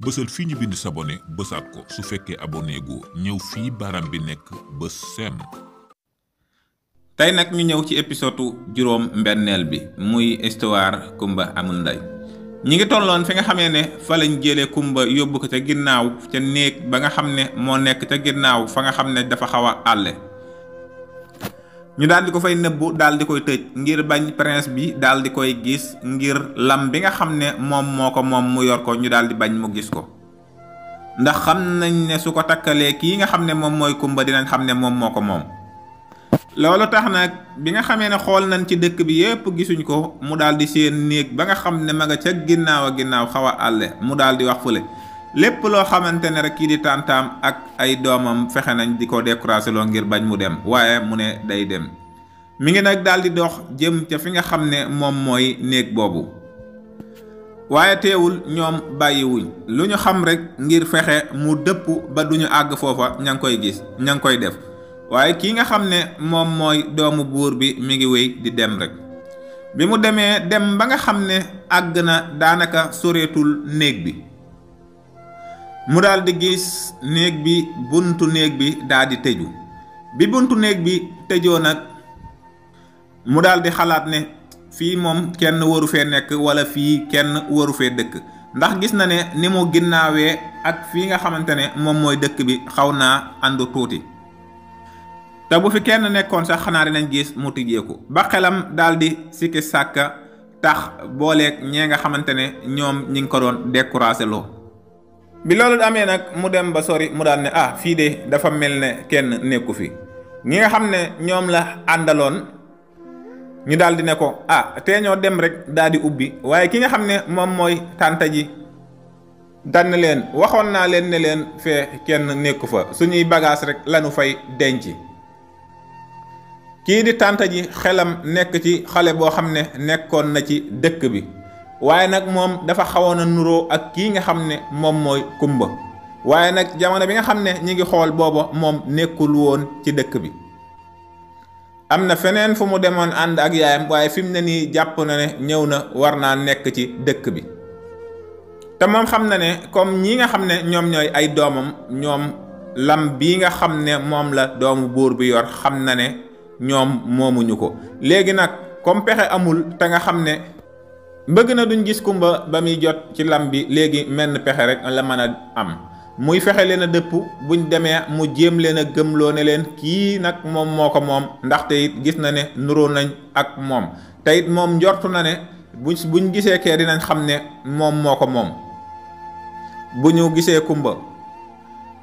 bësal fii ñu bind s'abonner bësaat ko su fekkee abonné gu ñëw fii baram bi nekk bës sem. tey nag ñu ñëw ci épisode juróom mbenneel bi muy histoire Kumba amul ndey. ñi ngi tolloon fi nga xamee ne fa lañ jëlee Kumba yóbbu ko ca ginnaaw ca néeg ba nga xam ne moo nekk ca ginnaaw fa nga xam ne dafa xaw a àlle. ñu daal di ko fay nëbbu daal di koy tëj ngir bañ prince bi daal di koy gis ngir lam bi nga xam ne moom moo ko moom mu yor ko ñu daal di bañ mu gis ko ndax xam nañ ne su ko takkalee kii nga xam ne moom mooy Kumba dinañ xam ne moom moo ko moom. loolu tax nag bi nga xamee ne xool nañ ci dëkk bi yépp gisuñ ko mu daal di seen néeg ba nga xam ne ma nga ca ginnaaw a ginnaaw xaw a àlle mu daal di wax fële lépp loo xamante ne rek kii di tàntaam ak ay doomam fexe nañ di ko découragé loo ngir bañ mu dem waaye mu ne day dem. mi ngi nag daal di dox jëm ca fi nga xam ne moom mooy néeg boobu waaye teewul ñoom bàyyiwuñ lu ñu xam rek ngir fexe mu dëpp ba duñu àgg foofa ña ngi koy gis ña ngi koy def waaye kii nga xam ne moom mooy doomu buur bi mi ngi wéy di dem rek. bi mu demee dem ba nga xam ne àgg na daanaka soreetul néeg bi mu daal di gis néeg bi buntu néeg bi daal di tëju bi buntu néeg bi tëjoo nag mu daal di xalaat ne fii moom kenn waru fee nekk wala fii kenn waru fee dëkk ndax gis na ne ni mu ginnaawee ak fii nga xamante ne moom mooy dëkk bi xaw naa àndu tuuti te bu fi kenn nekkoon sax xanaa dinañ gis mu tijjeeku ba xelam daal di sikki sàkka tax booleeg ñee nga xamante ne ñoom ñi ngi ko doon découragé loo. bi loolu amee nag mu dem ba sori mu daal ne fii de dafa mel ne kenn nekku fi ñi nga xam ne ñoom la àndaloon ñu daal di ne ko tee ñoo dem rek daal di ubbi waaye ki nga xam ne moom mooy tànta ji dann leen waxoon naa leen ne leen fee kenn nekku fa suñuy bagage rek lañu fay denc. kii di tànta ji xelam nekk ci xale boo xam ne nekkoon na ci dëkk bi waaye nag moom dafa xawoon a nuroo ak kii nga xam ne moom mooy Kumba waaye nag jamono bi nga xam ne ñi ngi xool booba moom nekkul woon ci dëkk bi. am na feneen fu mu demoon ànd ak yaayam waaye fi mu ne nii jàpp na ne ñëw na war naa nekk ci dëkk bi te moom xam na ne comme ñi nga xam ne ñoom ñooy ay doomam ñoom lam bii nga xam ne moom la doomu buur bi yor xam na ne ñoom moomuñu ko. léegi nag comme pexe amul te nga xam ne bëgg na duñ gis Kumba ba muy jot ci lam bi léegi menn pexe rek la mën a am muy fexe leen a dëpp buñ demee mu jéem leen a gëmloo ne leen kii nag moom moo ko moom ndaxte it gis na ne nuroo nañ ak moom te it moom njortu na ne buñ gisee kee dinañ xam ne moom moo ko moom. bu ñu gisee Kumba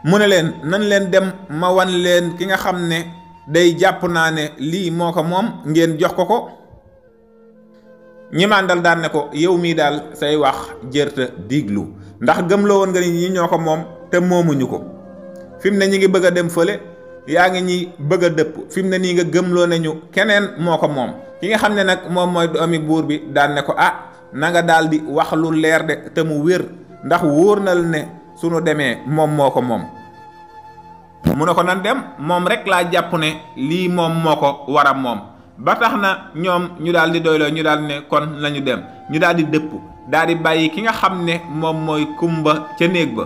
mu ne leen nan leen dem ma wan leen ki nga xam ne day jàpp naa ne lii moo ko moom ngeen jox ko ko. ñi màndal daan ne ko yow mii daal say wax jërta diglu ndax gëmloo woon nga ni ñi ñoo ko moom te moomuñu ko fi mu ne ñi ngi bëgg a dem fële yaa ngi ñi bëgg a dëpp fi mu ne nii nga gëmloo nañu keneen moo ko moom. ki nga xam ne nag moom mooy doomi buur bi daan ne ko na nga daal di wax lu leer de te mu wér ndax wóor na la ne sunu demee moom moo ko moom. mu ne ko nan dem moom rek laa jàpp ne lii moom moo ko war a moom. ba tax na ñoom ñu daal di doyloo ñu daal ne kon lañu dem ñu daal di dëpp daal di bàyyi ki nga xam ne moom mooy Kumba ca néeg ba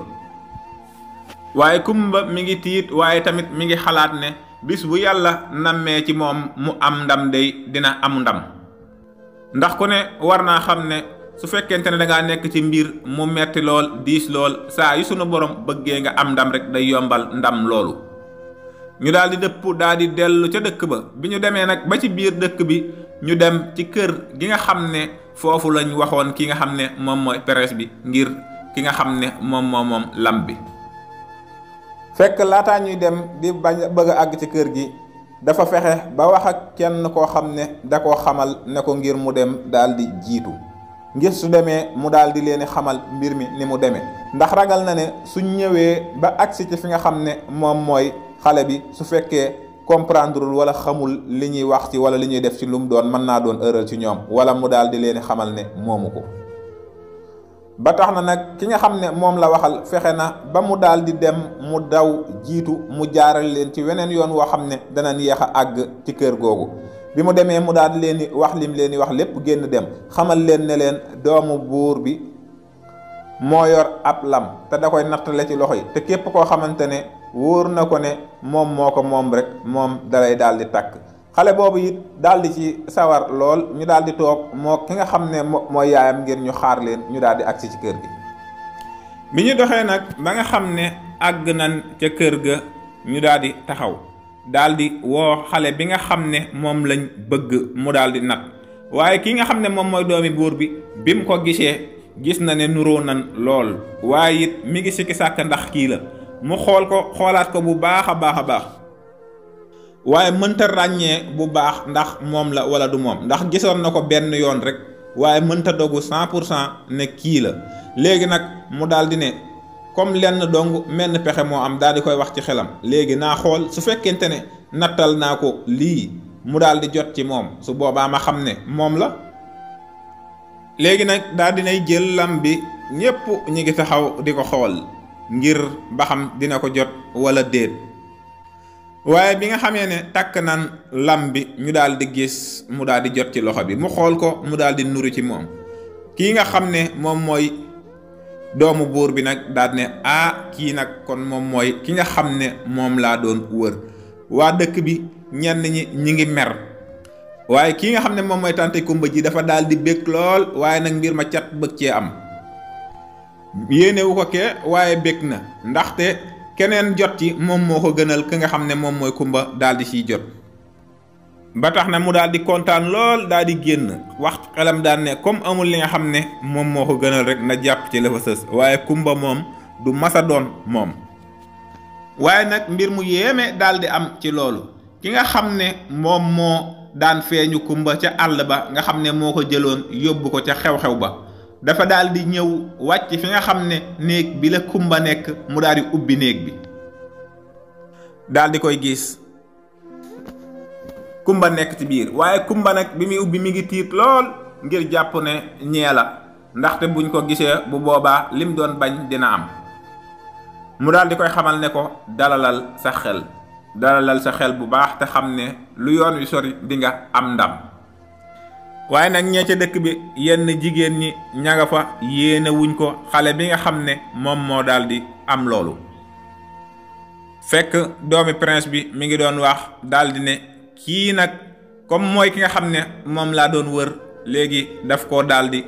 waaye Kumba mi ngi tiit waaye tamit mi ngi xalaat ne bis bu yàlla nammee ci moom mu am ndam day dina am ndam ndax ku ne war naa xam ne su fekkente ne dangaa nekk ci mbir mu metti lool diis lool saa yu sunu borom bëggee nga am ndam rek day yombal ndam loolu. ñu daal di dëpp daal di dellu ca dëkk ba bi ñu demee nag ba ci biir dëkk bi ñu dem ci kër gi nga xam ne foofu lañ waxoon ki nga xam ne moom mooy prince bi ngir ki nga xam ne moom lam bi. fekk laataa ñuy dem di bëgg a àgg ci kër gi dafa fexe ba wax ak kenn koo xam ne da koo xamal ne ko ngir mu dem daal di jiitu ngir su demee mu daal di leen xamal mbir mi ni mu demee ndax ragal na ne suñ ñëwee ba agsi ci fi nga xam ne moom mooy xale bi su fekkee comprendrewul wala xamul li ñuy wax ci wala li ñuy def ci lu mu doon mën naa doon erreur ci ñoom wala mu daal di leen xamal ne moomu ko. ba tax na nag ki nga xam ne moom la waxal fexe na ba mu daal di dem mu daw jiitu mu jaaral leen ci weneen yoon woo xam ne danañ yéex a àgg ci kër googu. bi mu demee mu daal di leen di wax lim leen di wax lépp génn dem xamal leen ne leen doomu buur bi moo yor ab lam te da koy nattale ci loxo yi te képp koo xamante ne wóor na ko ne moom moo ko moom rek moom dalay daal di takk. xale boobu it daal di ci sawar lool ñu daal di toog moo ki nga xam ne mooy yaayam ngir ñu xaar leen ñu daal di agsi ci kër gi. bi ñu doxee nag ba nga xam ne àgg nañ ca kër ga ñu daal di taxaw daal di woo xale bi nga xam ne moom lañ bëgg mu daal di nat waaye ki nga xam ne moom mooy doomi buur bi bi mu ko gisee gis na ne nuroo nan lool waaye it mi ngi sikki sàkk ndax kii la mu xool ko xoolaat ko bu baax a baax a baax waaye mënta ràññee bu baax ndax moom la wala du moom ndax gisoon na ko benn yoon rek waaye mënta dogu 100% ne kii la. léegi nag mu daal di ne comme lenn dong menn pexe moo am daal di koy wax ci xelam léegi naa xool su fekkente ne nattal naa ko lii mu daal di jot ci moom su boobaa ma xam ne moom la. léegi nag daal dinay jël lam bi ñépp ñi ngi taxaw di ko xool ngir ba xam dina ko jot wala déet waaye bi nga xamee ne takk nan lam bi ñu daal di gis mu daal di jot ci loxo bi mu xool ko mu daal di nuru ci moom kii nga xam ne moom mooy doomu buur bi nag daal ne kii nag kon moom mooy ki nga xam ne moom laa doon wër. waa dëkk bi ñenn ñi ngi mer waaye kii nga xam ne moom mooy tante Kumba ji dafa daal di bég lool waaye nag mbir ma cat bëgg cee am yéenewu ko kee waaye bég na ndaxte keneen jot ci moom moo ko gënal ki nga xam ne moom mooy Kumba daal di siy jot. ba tax na mu daal di kontaan lool daal di génn wax xelam daan ne comme amul li nga xam ne moom moo ko gënal rek na jàpp ci la fa sës waaye Kumba moom du masa doon moom. waaye nag mbir mu yéeme daal di am ci loolu ki nga xam ne moom moo daan feeñu Kumba ca àll ba nga xam ne moo ko jëloon yóbbu ko ca xew-xew ba dafa daal di ñëw wàcc fi nga xam ne néeg bi la Kumba nekk mu daal di ubbi néeg bi daal di koy gis Kumba nekk ci biir waaye Kumba nag bi muy ubbi mi ngi tiit lool ngir jàpp ne ñee la ndaxte buñ ko gisee bu boobaa lim doon bañ dina am mu daal di koy xamal ne ko dalalal sa xel bu baax te xam ne lu yoon wi sori di nga am ndam. waaye nag ñee ca dëkk bi yenn jigéen ñi ña nga fa yéene wuñ ko xale bi nga xam ne moom moo daal di am loolu. fekk doomi prince bi mi ngi doon wax daal di ne kii nag comme mooy ki nga xam ne moom laa doon wër léegi daf koo daal di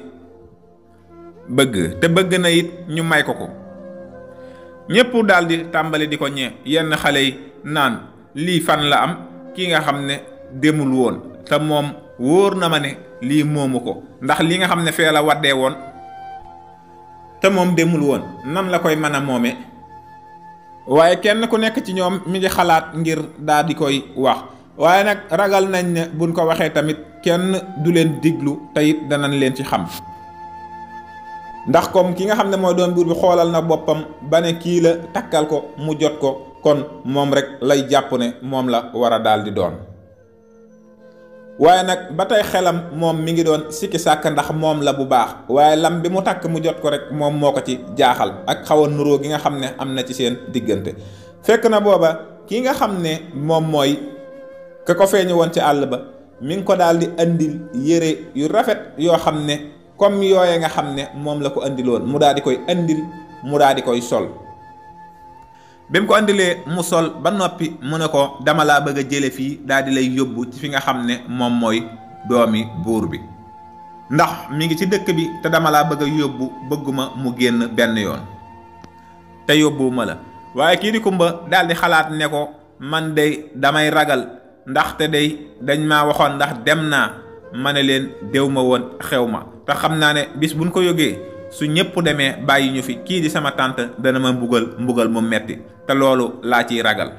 bëgg te bëgg na it ñu may ko ko. ñépp daal di tàmbali di ko ñee yenn xale yi naan lii fan la am kii nga xam ne demul woon te moom wóor na ma ne lii moomu ko ndax li nga xam ne fee la waddee woon te moom demul woon nan la koy mën a moome. waaye kenn ku nekk ci ñoom mi ngi xalaat ngir daal di koy wax waaye nag ragal nañ ne buñ ko waxee tamit kenn du leen diglu te it danañ leen ci xam. ndax comme ki nga xam ne mooy doon buur bi xoolal na boppam ba ne kii la takkal ko mu jot ko kon moom rek lay jàpp ne moom la war a daal di doon. waaye nag ba tey xelam moom mi ngi doon sikki sàkk ndax moom la bu baax waaye lam bi mu takk mu jot ko rek moom moo ko ci jaaxal ak xaw a nuroo gi nga xam ne am na ci seen diggante. fekk na booba ki nga xam ne moom mooy ka ko feeñu woon ci àll ba mi ngi ko daal di andil yére yu rafet yoo xam ne comme yooye nga xam ne moom la ko andiloon mu daal di koy andil mu daal di koy sol. bi mu ko andilee mu sol ba noppi mu ne ko dama laa bëgg a jële fii daal di lay yóbbu ci fi nga xam ne moom mooy doomi buur bi ndax mi ngi ci dëkk bi te dama laa bëgg a yóbbu bëgguma mu génn benn yoon te yóbbuwuma la. waaye kii di Kumba daal di xalaat ne ko man de damay ragal ndaxte day dañ maa waxoon ndax dem naa ma ne leen déw ma woon xew ma te xam naa ne bis buñ ko yógee su ñëpp demee bàyyi ñu fi kii di sama tante dana ma mbugal mu metti te loolu laa ciy ragal.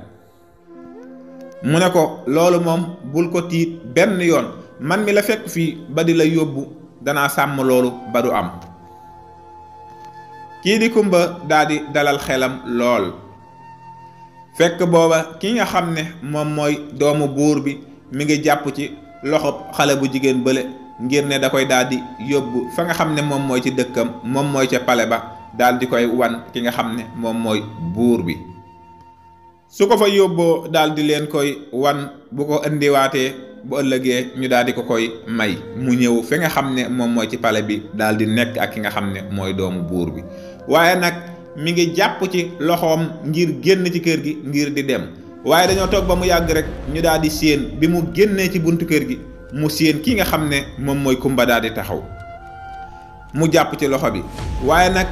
mu ne ko loolu moom bul ko tiit benn yoon man mi la fekk fii ba di la yóbbu danaa sàmm loolu ba du am. kii di Kumba daal di dalal xelam lool fekk booba ki nga xam ne moom mooy doomu buur bi mi ngi jàpp ci loxo xale bu jigéen bële ngir ne da koy daal di yóbbu fa nga xam ne moom mooy ci dëkkam moom mooy ca pale ba daal di koy wan ki nga xam ne moom mooy buur bi. su ko fa yóbboo daal di leen koy wan bu ko indiwaatee bu ëllëgee ñu daal di ko koy may mu ñëw fi nga xam ne moom mooy ci palais bi daal di nekk ak ki nga xam ne mooy doomu buur bi. waaye nag mi ngi jàpp ci loxoom ngir génn ci kër gi ngir di dem waaye dañoo toog ba mu yàgg rek ñu daal di séen bi mu génnee ci buntu kër gi mu séen ki nga xam ne moom mooy Kumba daal di taxaw mu jàpp ci loxo bi. waaye nag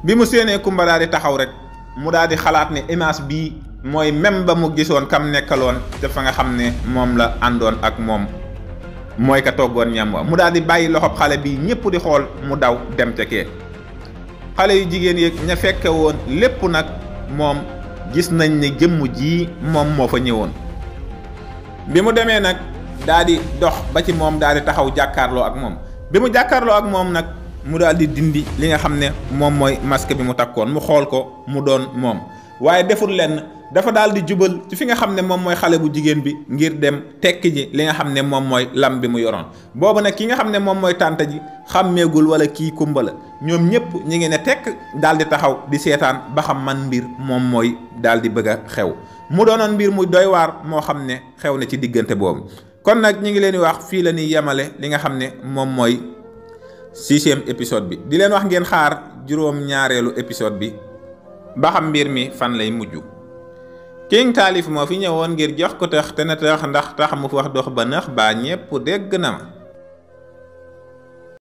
bi mu séenee Kumba daal di taxaw rek mu daal di xalaat ne image bii mooy même ba mu gisoon kam nekkaloon te fa nga xam ne moom la àndoon ak moom mooy ka toggoon ñam wa mu daal di bàyyi loxob xale bi ñëpp di xool mu daw dem ca kee. xale yu jigéen yeeg ña fekke woon lépp nag moom gis nañ ne jëmm ji moom moo fa ñëwoon. bi mu demee nag daal di dox ba ci moom daal di taxaw jàkkaarloo ak moom bi mu jàkkaarloo ak moom nag mu daal di dindi li nga xam ne moom mooy masque bi mu takkoon mu xool ko mu doon moom waaye deful lenn dafa daal di jubal ci fi nga xam ne moom mooy xale bu jigéen bi ngir dem tekki ji li nga xam ne moom mooy lam bi mu yoroon. boobu nag ki nga xam ne moom mooy tànta ji xàmmeegul wala kii Kumba la ñoom ñëpp ñi ngi ne tekk daal di taxaw di seetaan ba xam man mbir moom mooy daal di bëgg a xew mu doonoon mbir muy doy waar moo xam ne xew na ci diggante boobu. kon nag ñi ngi leen di wax fii la ñuy yemale li nga xam ne moom mooy 6e épisode bi di leen wax ngeen xaar juróom-ñaareelu épisode bi ba xam mbir mi fan lay mujj. King Taalif moo fi ñëwoon ngir jox ko tax te na tax ndax tax mu wax dox ba nax baa ñépp dégg na ma.